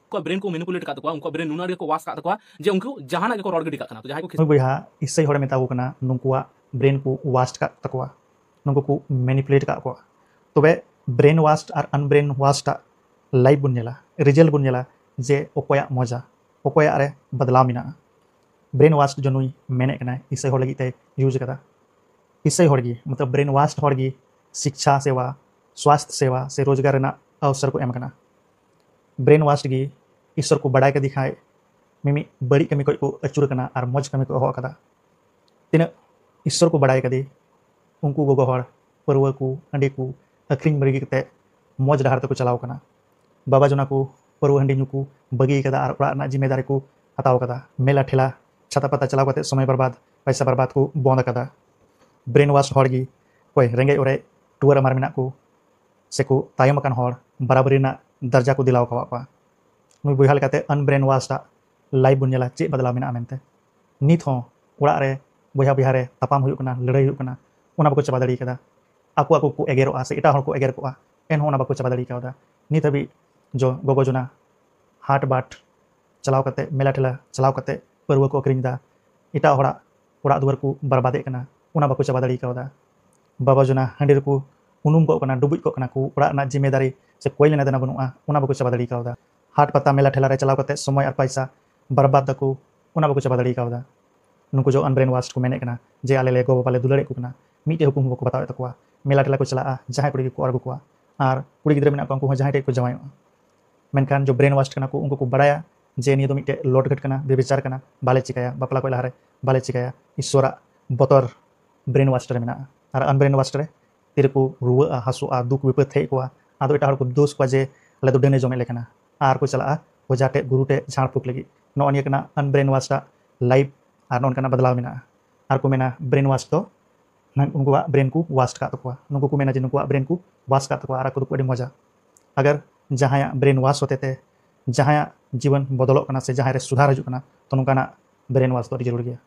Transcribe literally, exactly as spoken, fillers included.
ᱩᱱᱠᱩᱣᱟᱜ ᱵᱨᱮᱱ ᱠᱚ ᱢᱮᱱᱤᱯᱩᱞᱮᱴ ᱟᱠᱟᱫ ᱛᱟᱠᱚᱣᱟ, ᱩᱱᱠᱩᱣᱟᱜ ᱵᱨᱮᱱ ᱱᱩᱱᱟᱹᱜ ᱟᱸᱴ ᱜᱮᱠᱚ ᱣᱟᱥ ᱟᱠᱟᱫ ᱛᱟᱠᱚᱣᱟ ᱡᱮ ᱩᱱᱠᱩ ᱡᱟᱦᱟᱱᱟᱜ ᱜᱮᱠᱚ ᱨᱚᱲ ᱜᱤᱰᱤ ᱠᱟᱜ ᱠᱟᱱᱟ᱾ ᱛᱚ ᱡᱟᱦᱟᱸᱭ ᱠᱚ ᱱᱩᱭ ᱵᱚᱭᱦᱟ ᱤᱥᱟᱹᱭ ᱦᱚᱲᱮ ᱢᱮᱛᱟ ᱠᱚ ᱠᱟᱱᱟ ᱱᱩᱠᱩᱣᱟᱜ ᱵᱨᱮᱱ ᱠᱚ ᱣᱟᱥᱴ ᱟᱠᱟᱫ ᱛᱟᱠᱚᱣᱟ, ᱱᱩᱠᱩ ᱠᱚ ᱢᱮᱱᱤᱯᱩᱞᱮᱴ ᱟᱠᱟᱫ ᱠᱚᱣᱟ᱾ ᱛᱚᱵᱮ ᱵᱨᱮᱱ ᱣᱟᱥᱴ ᱟᱨ ᱟᱱᱵᱨᱮᱱ ᱣᱟᱥᱴ ᱟᱜ ᱞᱟᱭᱤᱯᱷ ᱵᱚᱱ ᱧᱮᱞᱟ, ᱨᱤᱡᱟᱞᱴ ᱵᱚᱱ ᱧᱮᱞᱟ ᱡᱮ ᱚᱠᱚᱭᱟᱜ ᱢᱚᱡᱟ, ᱚᱠᱚᱭᱟᱜ ᱨᱮ ᱵᱟᱫᱞᱟᱣ ᱢᱮᱱᱟᱜᱼᱟ᱾ ᱵᱨᱮᱱ ᱣᱟᱥᱴ ᱡᱚᱱᱩᱭ ᱢᱮᱱᱮᱫ ᱠᱟᱱᱟᱭ ᱤᱥᱟᱹᱭ ᱦᱚᱲ ᱞᱟᱹᱜᱤᱫ ᱛᱮ ᱤᱭᱩᱡᱽ ᱟᱠᱟᱫᱟ᱾ ᱤᱥᱟᱹᱭ ᱦᱚᱲ ᱜᱮ, ᱢᱚᱛᱞᱚᱵ ᱵᱨᱮᱱ ᱣᱟᱥᱴ ᱦᱚᱲ ᱜᱮ ᱥᱤᱠᱪᱷᱟ ᱥᱮᱣᱟ, ᱥᱣᱟᱥᱛᱷ ᱥᱮᱣᱟ ᱥᱮ ᱨᱳᱡᱽᱜᱟᱨ ᱨᱮᱱᱟᱜ ᱚᱣᱥᱚᱨ ᱠᱚ ᱮᱢ ᱠᱟᱱᱟ᱾ ᱵᱨᱮᱱ ᱣᱟᱥᱴ ᱜᱮ ᱤᱥᱚᱨ ᱠᱚ ᱵᱟᱰᱟᱭ ᱠᱟᱫᱮ ᱠᱷᱟᱡ ᱢᱤᱢᱤᱫ ᱵᱟᱹᱲᱤᱡ ᱠᱟᱹᱢᱤ ᱠᱷᱚᱡ ᱠᱚ ᱟᱹᱪᱩᱨ ᱟᱠᱟᱱᱟ ᱟᱨ ᱢᱚᱡᱽ ᱠᱟᱹᱢᱤ ᱠᱚ ᱮᱦᱚᱵ ᱟᱠᱟᱫᱟ᱾ ᱛᱤᱱᱟᱹᱜ ᱤᱥᱚᱨ ᱠᱚ ᱵᱟᱰᱟᱭ ᱠᱟᱫᱮ, ᱩᱱᱠᱩ ᱜᱚᱜᱚ ᱦᱚᱲ ᱯᱟᱹᱨᱣᱟᱹ ᱠᱚ, ᱦᱟᱺᱰᱤ ᱠᱚ ᱟᱹᱠᱷᱨᱤᱧ ᱵᱟᱹᱜᱤ ᱠᱟᱛᱮ ᱢᱚᱡᱽ ᱰᱟᱦᱟᱨ ᱛᱮᱠᱚ ᱪᱟᱞᱟᱣ ᱠᱟᱱᱟ᱾ ᱵᱟᱵᱟ ᱡᱚᱱᱟ ᱠᱚ ᱯᱟᱹᱨᱣᱟᱹ ᱦᱟᱺᱰᱤ ᱧᱩ ᱠᱚ ᱵᱟᱹᱜᱤ ᱠᱟᱫᱟ ᱟᱨ ᱚᱲᱟᱜ ᱨᱮᱱᱟᱜ ᱡᱤᱢᱢᱮᱫᱟᱨᱤ ᱠᱚ ᱦᱟᱛᱟᱣ ᱠᱟᱫᱟ᱾ ᱢᱮᱞᱟ ᱴᱷᱮᱞᱟ, ᱪᱷᱟᱛᱟ ᱯᱟᱛᱟ ᱪᱟᱞᱟᱣ ᱠᱟᱛᱮ ᱥᱚᱢᱚᱭ ᱵᱟᱨᱵᱟᱫ, ᱯᱟᱭᱥᱟ ᱵᱟᱨᱵᱟᱫ ᱠᱚ ᱵᱚᱱᱫ ᱟᱠᱟᱫᱟ᱾ ᱵᱨᱮᱱ ᱣᱟᱥ ᱦᱚᱲ ᱜᱮ ᱚᱠᱚᱭ ᱨᱮᱸᱜᱮᱡ ᱚᱨᱮᱡ, ᱴᱩᱣᱟᱹᱨ ᱟᱢᱟᱨ ᱢᱮᱱᱟᱜ ᱠᱚ ᱥᱮᱠᱚ ᱛᱟᱭᱚᱢ ᱟᱠᱟᱱ ᱦᱚᱲ ᱵᱟᱨᱟᱵᱟᱹᱨᱤ ᱨᱮᱱᱟᱜ ᱫᱟᱨᱡᱟ ᱠᱚ ᱫᱤᱞᱟᱣ ᱟᱠᱟᱣᱟᱫ ᱠᱚᱣᱟ᱾ ᱱᱩᱭ ᱵᱚᱭᱦᱟ ᱞᱮᱠᱟᱛᱮ ᱟᱱᱵᱨᱮᱱ ᱣᱟᱥ ᱟᱜ ᱞᱟᱭᱤᱯᱷ ᱵᱚᱱ ᱧᱮᱞᱟ, ᱪᱮᱫ ᱵᱟᱫᱞᱟᱣ ᱢᱮᱱᱟᱜᱼᱟ ᱢᱮᱱᱛᱮ᱾ ᱱᱤᱛ ᱦᱚᱸ ᱚᱲᱟᱜ ᱨᱮ ᱵᱚᱭᱦᱟ ᱵᱚᱭᱦᱟ ᱨᱮ ᱛᱟᱯᱟᱢ ᱦᱩᱭᱩᱜ ᱠᱟᱱᱟ, ᱞᱟᱹᱲᱦᱟᱹᱭ ᱦᱩᱭᱩᱜ ᱠᱟᱱᱟ, ᱚᱱᱟ ᱵᱟᱠᱚ ᱪᱟᱵᱟ ᱫᱟᱲᱮ ᱠᱟᱫᱟ᱾ ᱟᱠᱚ ᱟᱠᱚ ᱠᱚ ᱮᱜᱮᱨᱚᱜᱼᱟ ᱥᱮ ᱮᱴᱟᱜ ᱦᱚᱲ ᱠᱚ ᱮᱜᱮᱨ ᱠᱚᱜᱼᱟ, ᱮᱱᱦᱚᱸ ᱚᱱᱟ ᱵᱟᱠᱚ ᱪᱟᱵᱟ ᱫᱟᱲᱮ ᱠᱟᱣᱫᱟ᱾ ᱱᱤᱛ ᱦᱟᱹᱵᱤᱡ ᱡᱚ ᱜᱚᱜᱚ ᱡᱚᱱᱟ ᱦᱟᱴ ᱵᱟᱴ ᱪᱟᱞᱟᱣ ᱠᱟᱛᱮ, ᱢᱮᱞᱟ ᱴᱷᱮᱞᱟ ᱪᱟᱞᱟᱣ ᱠᱟᱛᱮ ᱯᱟᱹᱨᱣᱟᱹ ᱠᱚ ᱟᱹᱠᱷᱨᱤᱧ ᱮᱫᱟ, ᱮᱴᱟᱜ ᱦᱚᱲᱟᱜ ᱚᱲᱟᱜ ᱫᱩᱣᱟᱹᱨ ᱠᱚ ᱵᱟᱨᱵᱟᱫᱮᱫ ᱠᱟᱱᱟ, ᱚᱱᱟ ᱵᱟᱠᱚ ᱪᱟᱵᱟ ᱫᱟᱲᱮ ᱠᱟᱣᱫᱟ᱾ ᱵᱟᱵᱟ ᱡᱚᱱᱟ ᱦᱟᱺᱰᱤ ᱨᱮᱠᱚ ᱩᱱᱩᱢ ᱠᱚᱜ ᱠᱟᱱᱟ, ᱰᱩᱵᱩᱡ ᱠᱚᱜ ᱠᱟᱱᱟ ᱠᱚ, ᱚᱲᱟᱜ ᱨᱮᱱᱟᱜ ᱡᱤᱢᱢᱮᱫᱟᱨᱤ ᱥᱮ ᱠᱚᱭ ᱞᱮᱱᱟ ᱫᱮᱱᱟ ᱵᱟᱹᱱᱩᱜᱼᱟ, ᱚᱱᱟ ᱵᱟᱠᱚ ᱪᱟᱵᱟ ᱫᱟᱲᱮ ᱠᱟᱣᱫᱟ᱾ ᱦᱟᱴ ᱯᱟᱛᱟ ᱢᱮᱞᱟ ᱴᱷᱮᱞᱟ ᱨᱮ ᱪᱟᱞᱟᱣ ᱠᱟᱛᱮ ᱥᱚᱢᱚᱭ ᱟᱨ ᱯᱟᱭᱥᱟ ᱵᱟᱨᱵᱟᱫ ᱫᱟᱠᱚ, ᱚᱱᱟ ᱵᱟᱠᱚ ᱪᱟᱵᱟ ᱫᱟᱲᱮ ᱠᱟᱣᱫᱟ᱾ ᱱᱩᱠᱩ ᱡᱚ ᱟᱱᱵᱨᱮᱱ ᱣᱟᱥ ᱠᱚ ᱢᱮᱱᱮᱫ ᱠᱟᱱᱟ ᱡᱮ ᱟᱞᱮ ᱞᱮ ᱜᱚ ᱵᱟᱵᱟ ᱞᱮ ᱫᱩᱞᱟᱹᱲᱮᱫ ᱠᱚ ᱠᱟᱱᱟ, ᱢᱤᱫᱴᱮᱡ ᱦᱩᱠᱩᱢ ᱦᱚᱸ ᱵᱟᱠᱚ ᱵᱟᱛᱟᱣᱮᱫ ᱛᱟᱠᱚᱣᱟ᱾ ᱢᱮᱞᱟ ᱴᱷᱮᱞᱟ ᱠᱚ ᱪᱟᱞᱟᱜᱼᱟ, ᱡᱟᱦᱟᱸᱭ ᱠᱩᱲᱤ ᱜᱮᱠᱚ ᱚᱨ ᱟᱹᱜᱩ ᱠᱚᱣᱟ, ᱟᱨ ᱠᱩᱲᱤ ᱜᱤᱫᱽᱨᱟᱹ ᱢᱮᱱᱟᱜ ᱠᱚᱣᱟ, ᱩᱱᱠᱩ ᱦᱚᱸ ᱡᱟᱦᱟᱸᱭ ᱴᱷᱮᱡ ᱠᱚ ᱡᱟᱶᱟᱭᱚᱜᱼᱟ᱾ ᱢᱮᱱᱠᱷᱟᱱ ᱡᱚ ᱵᱨᱮᱱ ᱣᱟᱥ ᱠᱟᱱᱟ ᱠᱚ, ᱩᱱᱠᱩ ᱠᱚ ᱵᱟᱲᱟᱭᱟ ᱡᱮ ᱱᱤᱭᱟᱹ ᱫᱚ ᱢᱤᱫᱴᱮᱡ ᱞᱚᱴ ᱜᱷᱟᱹᱴ ᱠᱟᱱᱟ, ᱵᱮᱵᱤᱪᱟᱨ ᱠᱟᱱᱟ, ᱵᱟᱞᱮ ᱪᱤᱠᱟᱹᱭᱟ, ᱵᱟᱯᱞᱟ ᱠᱚ ᱞᱟᱦᱟᱨᱮ ᱵᱟᱞᱮ ᱪᱤᱠᱟᱹᱭᱟ᱾ ᱤᱥᱣᱚᱨᱟᱜ ᱵᱚᱛᱚᱨ ᱵᱨᱮᱱ ᱣᱟᱥ ᱨᱮ ᱢᱮᱱᱟᱜᱼᱟ᱾ ᱟᱨ ᱟᱱᱵᱨᱮᱱ ᱣᱟᱥ ᱨᱮ ᱛᱤᱨᱮᱠᱚ ᱨᱩᱣᱟᱹᱜᱼᱟ, ᱦᱟᱹᱥᱩᱜᱼᱟ, ᱫᱩᱠ ᱵᱤᱯᱚᱫ ᱦᱮᱡ ᱠᱚᱣᱟ, ᱟᱫᱚ ᱮᱴᱟᱜ ᱦᱚᱲ ᱠᱚ ᱫᱳᱥ ᱠᱚᱣᱟ ᱡᱮ ᱟᱞᱮ ᱫᱚ ᱰᱟᱹᱱᱮ ᱡᱚᱢᱮᱫ ᱞᱮ ᱠᱟᱱᱟ, ᱟᱨ ᱠᱚ ᱪᱟᱞᱟᱜᱼᱟ ᱚᱡᱷᱟ ᱴᱷᱮᱡ, ᱜᱩᱨᱩ ᱴᱷᱮᱡ ᱡᱷᱟᱲ ᱯᱷᱩᱸᱠ ᱞᱟᱹᱜᱤᱫ᱾ ᱱᱚᱜᱼᱚ ᱱᱤᱭᱟᱹ ᱠᱟᱱᱟ ᱟᱱᱵᱨᱮᱱ ᱣᱟᱥ ᱟᱜ ᱞᱟᱭᱤᱯᱷ, ᱟᱨ ᱱᱚᱜᱼᱚ ᱱᱚᱝᱠᱟᱱᱟᱜ ᱵᱟᱫᱞᱟᱣ ᱢᱮᱱᱟᱜᱼᱟ᱾ ᱟᱨ ᱠᱚ ᱢᱮᱱᱟ ᱵᱨᱮᱱ ᱣᱟᱥ ᱫᱚ ᱱᱟᱝ ᱩᱱᱠᱩᱣᱟᱜ ᱵᱨᱮᱱ ᱠᱚ ᱣᱟᱥᱴ ᱠᱟᱜ ᱛᱟᱠᱚᱣᱟ᱾ ᱱᱩᱠᱩ ᱠᱚ ᱢᱮᱱᱟ ᱡᱮ ᱱᱩᱠᱩᱣᱟᱜ ᱵᱨᱮᱱ ᱠᱚ ᱣᱟᱥ ᱠᱟᱜ ᱛᱟᱠᱚᱣᱟ ᱟᱨ ᱟᱠᱚ ᱫᱚᱠᱚ ᱟᱹᱰᱤ ᱢᱚᱡᱟ᱾ ᱟᱜᱟᱨ ᱡᱟᱦᱟᱸᱭᱟᱜ ᱵᱨᱮᱱ ᱣᱟᱥ ᱦᱚᱛᱮ ᱛᱮ ᱡᱟᱦᱟᱸᱭᱟᱜ ᱡᱤᱵᱚᱱ ᱵᱚᱫᱚᱞᱚᱜ ᱠᱟᱱᱟ ᱥᱮ ᱡᱟᱦᱟᱸᱭ ᱨᱮ ᱥᱩᱫᱷᱟᱨ ᱦᱤᱡᱩᱜ ᱠᱟᱱᱟ, ᱛᱚ ᱱᱚᱝᱠᱟᱱᱟᱜ ᱵᱨᱮᱱ ᱣᱟᱥ ᱫᱚ ᱟᱹᱰᱤ ᱡᱟᱹᱨᱩᱲ ᱜᱮᱭᱟ᱾